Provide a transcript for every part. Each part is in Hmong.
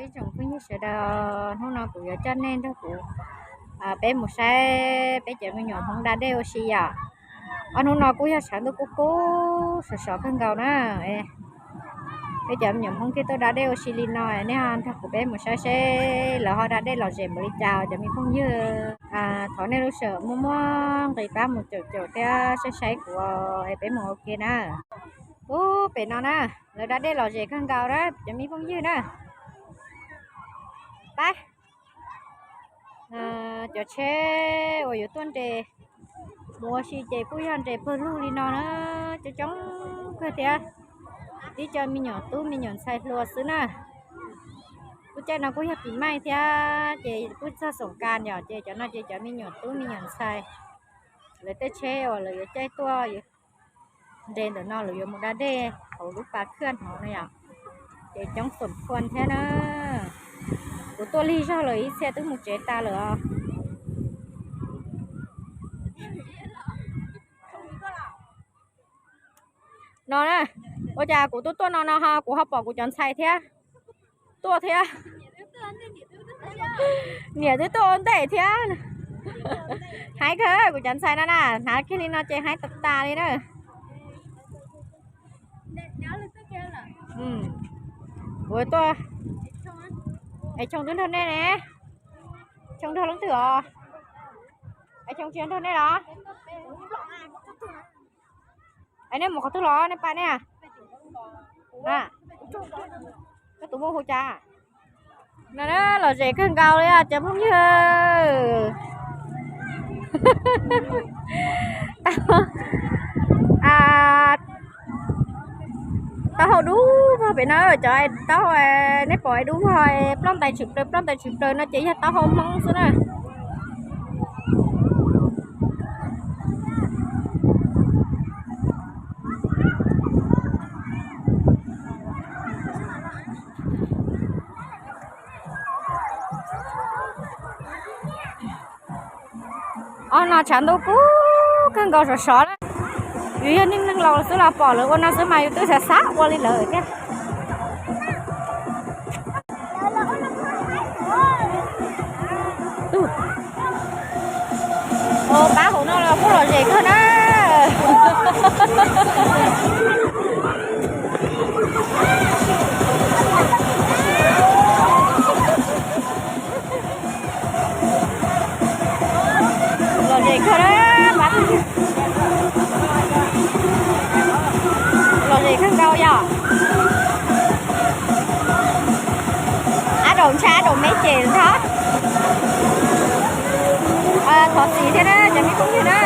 Ib tsoom phooj ywg sawv daws, hnub no kuv yuav coj nej nrog kuv peb mus saib peb cov me nyuam Hmoob da dej ua si yom. Ob hnub no kuj yog tshav ntuj kub kub sov sov kawg nkaus na. Peb cov me nyuam Hmoob thiaj tuaj da dej ua si li no, nej nrog kuv peb mus saib seb lawv ho da dej lom zem npaum li cas cov me phooj ywg. Thov nej lub sij hawm muaj muaj nqis pab mus caum caum thiab saib saib kuv es peb mus ua ke na. Ub, pem no na, lawv da dej lom zem kawg nkaus na cov me phooj ywg na. Pab, cov tsheb uas yuav tuaj nres mus ua si ces kuj yog nres pawg lug li no na, coob coob kawg thiab. Tib co me nyuam tub me nyuam ntxhais hluas xwb na. Kuj caij no kuj yog pis maij thiab ces kuj txog xoom kas yom, ces cov no ces cov me nyuam tub me nyuam ntxhais, lawv tej tsheb uas lawv yuav caij tuaj nres ntawm no lawv yuav mus da dej hauv lub pas khaj hnov no yom, ces coob xoom phuaj thiab na. Kuv tuaj lig zog lawm, ib txhia twb mus tsev tas lawm os. No na, ua cas kuv tuaj tuaj no no ho kuv ho pom kuv cov ntxhais thiab tuaj thiab. Niam twb tuaj ua ntej thiab. Haib kawg kuv cov ntxhais no na, hnav kiag li no ces haib tas tas li na. Kuv tuaj, es Choo twb nrog nej ne, Choo nrog leej twg os? Es Choo tsis nrog nej los? Es nej mus qhov twg los nej pab nej? Koj tus muaj hu cas? No lom zem kawg nkaus li cov phooj ywg. Taub hau dub vog pem na, cov taub hau nej pom dub vog, ploj ntais tshwm plaws ploj ntais tshwm plaws no ces yog taub hau Hmoob xwb na. Ob no tshav ntuj kub kawg nkaus sov sov na. Yus yog neeg neeg laus xwb los pom lawv ua no xwb mas yus twb xav xav ua li lawm thiab. Pab hauv no los kuj lom zem kawg na. Lom zem kawg, lom zem kawg nkaus yom. Ab daus ntshai ab daus me ces ntag. Thov txim thiab na cov me phooj ywg na.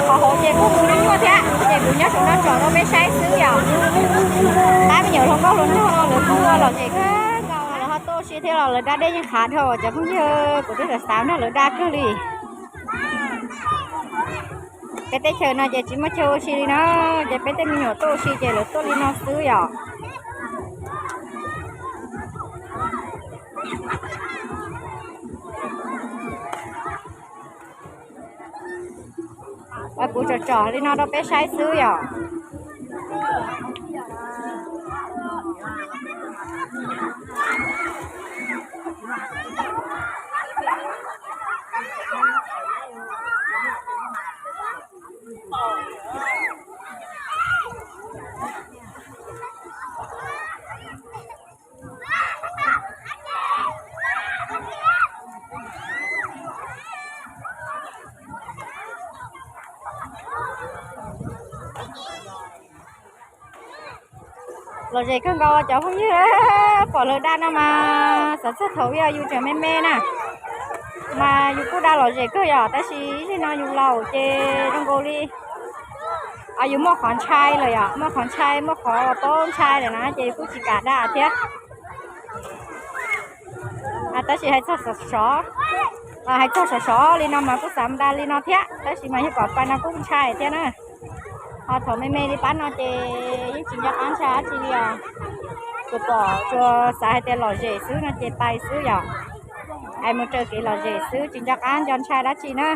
Qhov hauv ces kuj hu nyuaj nyuaj thiab ces kuv nyob saum no tsom rau peb saib xwb yom. Pab me nyuam hluas nkauj hluas nraug no lawv kuj lom zem kawg nkaus, lawv ho tuaj ua si thiab los lawv da dej yeej qhav dhau cov phooj ywg, kuv twb xav xav nrog lawv da kawg li. Peb teb chaws no ces tsis muaj chaw ua si li na, ces peb tej me nyuam tuaj ua si ces lawv tuaj li no xwb yom. Kuv tsom tsom li no rau peb saib xwb yom. Lom zem kawg nkaus cov phooj ywg, pom lawv da no mas xav txog thaum ub yus tseem me me na, mas yus kuj da lom zem kawg yom, tab sis ib zaug no yus laus ces zoo nkaus li yus muaj qhov ntshai lawm yom, muaj qhov ntshai muaj qhov paub ntshai lawm na ces kuj tsis kam da thiab. Tab sis hais txog sov sov, hais txog sov sov li no mas kuj xav da li no thiab, tab sis mas yog kom pais no kuj ntshai thiab na. Ho thaum me me li pab no ces yeej tsis nco qab ntshai dab tsi li os. Tsuas pom tsuas xav hais tias lom zem xwb no ces pais xwb yom. Hais mus raws kev lom zem xwb tsis nco qab nco ntshai dab tsi na.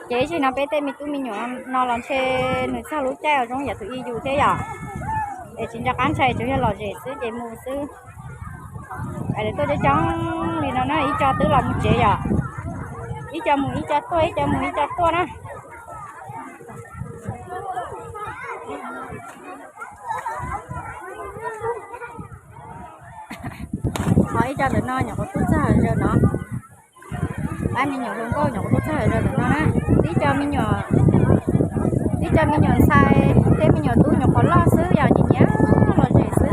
Ces ib zaug no peb tej me tub me nyuam no los ntshe nws txog lub caij uas zoo yam tus ib yus thiab yom. Es tsis nco qab ntshai, tsuas yog lom zem xwb ces mus xwb. Es lawv tuaj coob coob li no na, ib co twb los mus tsev yom. Ib co mus ib co tuaj, ib co mus ib co tuaj na. Ho ib co ntawm no nyuam qhuav tuaj txog hauv zos no. Pab me nyuam hluas nkauj nyuam qhuav tuaj txog hauv zos ntawm no na. Tib co me nyuam, tib co me nyuam ntxhais thiab me nyuam tub nyuam qhuav loj xwb yom, nyiam nyiam lom zem xwb.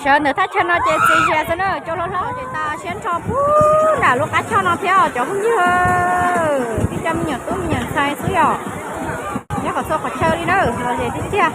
Sawv ntawm thaj chaw no ces txias zias xwb na, cua hlob hlob ces tas siab nrho puag nram lub qab choj no thiab cov phooj ywg. Tib co me nyuam tub me nyuam ntxhais xwb yom. Nyob qhov txhua qhov chaw li na, lom zem tiag tiag.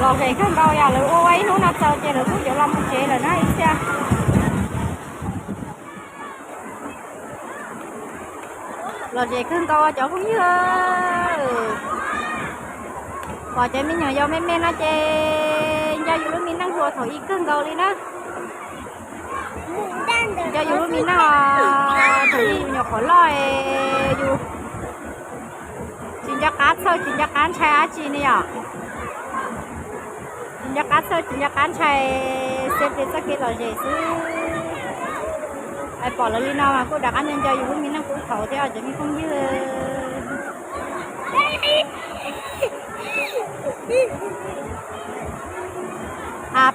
Lom zem kawg nkaus yom, lawv ua ua ib hnub no txaus ces lawv kuj yuav los mus tsev lawm na ib txhia. Lom zem kawg nkaus cov phooj ywg. Pom cov me nyuam yaus me me no ces nco yus lub me neej hluas thaum ub kawg nkaus li na. Nco yus lub me neej thaum ub yus nyuam qhuav loj es yus tsis nco qab txhawj tsis nco qab ntshai dab tsi ne yom. Tsis nco qab txhawj tsis nco qab ntshai, xav tias txoj kev lom zem xwb. Es pom lawv li no mas kuj rov qab nco nco yus lub me neej qub thaum ub thiab cov me phooj ywg.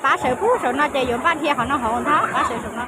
Pab sawv puag saum no ces yuav npaj dhia qhov no hauv ntag, pab sawv saum no.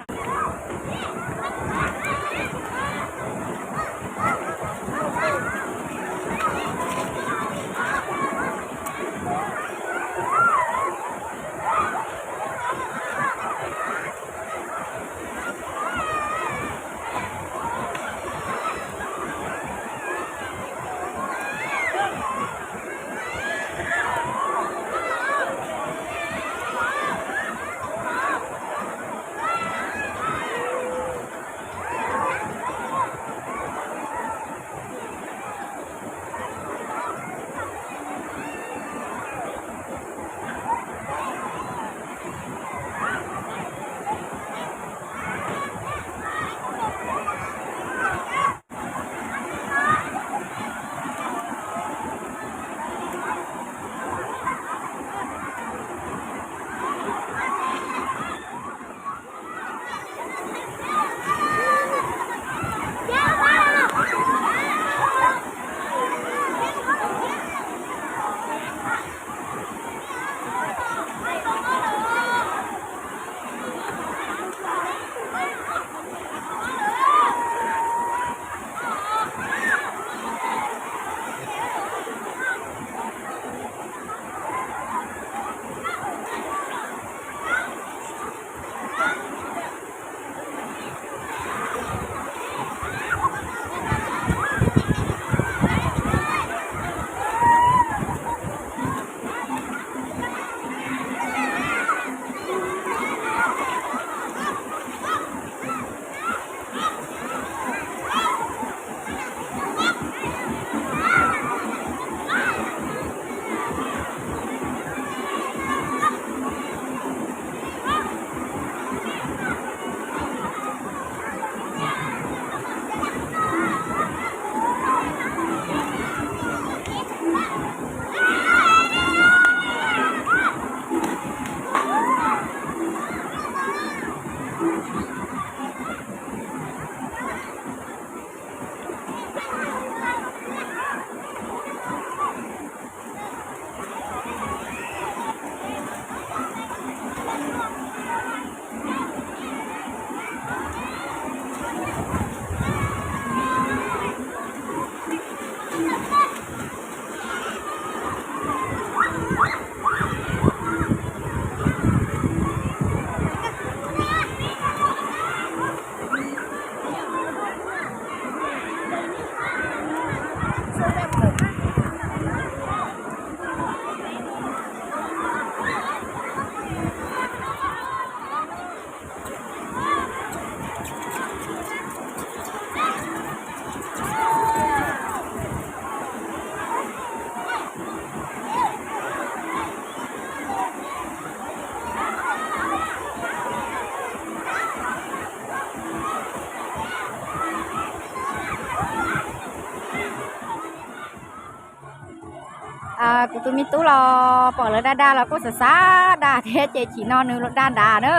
Kuv tus me tub los pom lawv da da los kuj xav xav da thiab ces chim no nws da nrad na.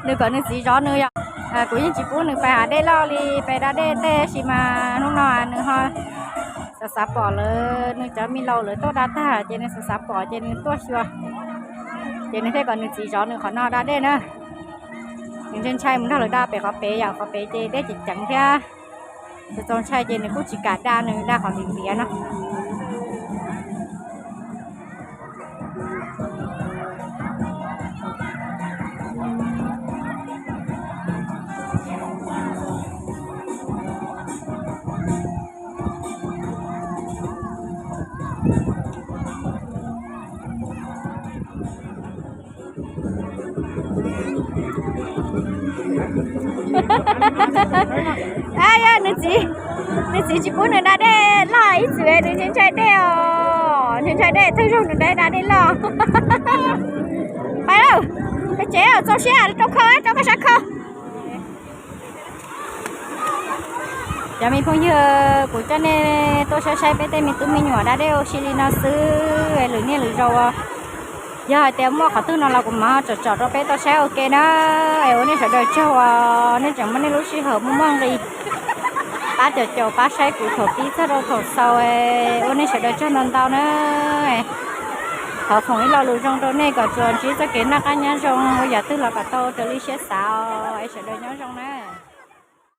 Nws kom nws txiv zov nws yog, kuv yeej tsis pub nws pais hav dej loj li, pais da dej tej, tab sis mas hnub no nws ho xav xav pom lawv, nws cov me laus lawv tuaj da tag ces nws xav xav pom ces nws tuaj xyuas, ces nws thiaj kom nws txiv zov nws qhov no da dej na. Nws ntshai ntshai mus nrog lawv da pem qhov pem, yam qhov pem ces dej ceev ceev thiab. Txaus ntshai ces nws kuj tsis kam da, nws da qhov ntiav ntiav no. Yog nws txiv, nws txiv tsis pub nws da dej loj ib txwm, nws ntshai ntshai dej os, ntshai ntshai dej, thawj zaug nws da da dej loj. Pais lawm, pais tsev, txaus siab, rau kho, rau koj sab kho. Cov me phooj ywg, kuv coj nej tuaj saib saib peb tej me tub me nyuam da dej ua si li no xwb, lwm niaj lwm zaus yog hais tias muaj qhov twg no los kuv mam tsom tsom rau peb tau saib ua ke na. Es ua nej sawv daws tsaug uas nej tseem muab nej lub sij hawm muaj muaj nqis pab caum caum pab saib kuv thaum pib txog rau thaum xaus. Ua nej sawv daws tsaug ntau ntau na. Thov foom ib lo lus zoo rau nej kom tsuas ntsib txoj kev noj qab nyob zoo, ua yam twg los kom tau raws li siab xav os. Es sawv daws nyob zoo na.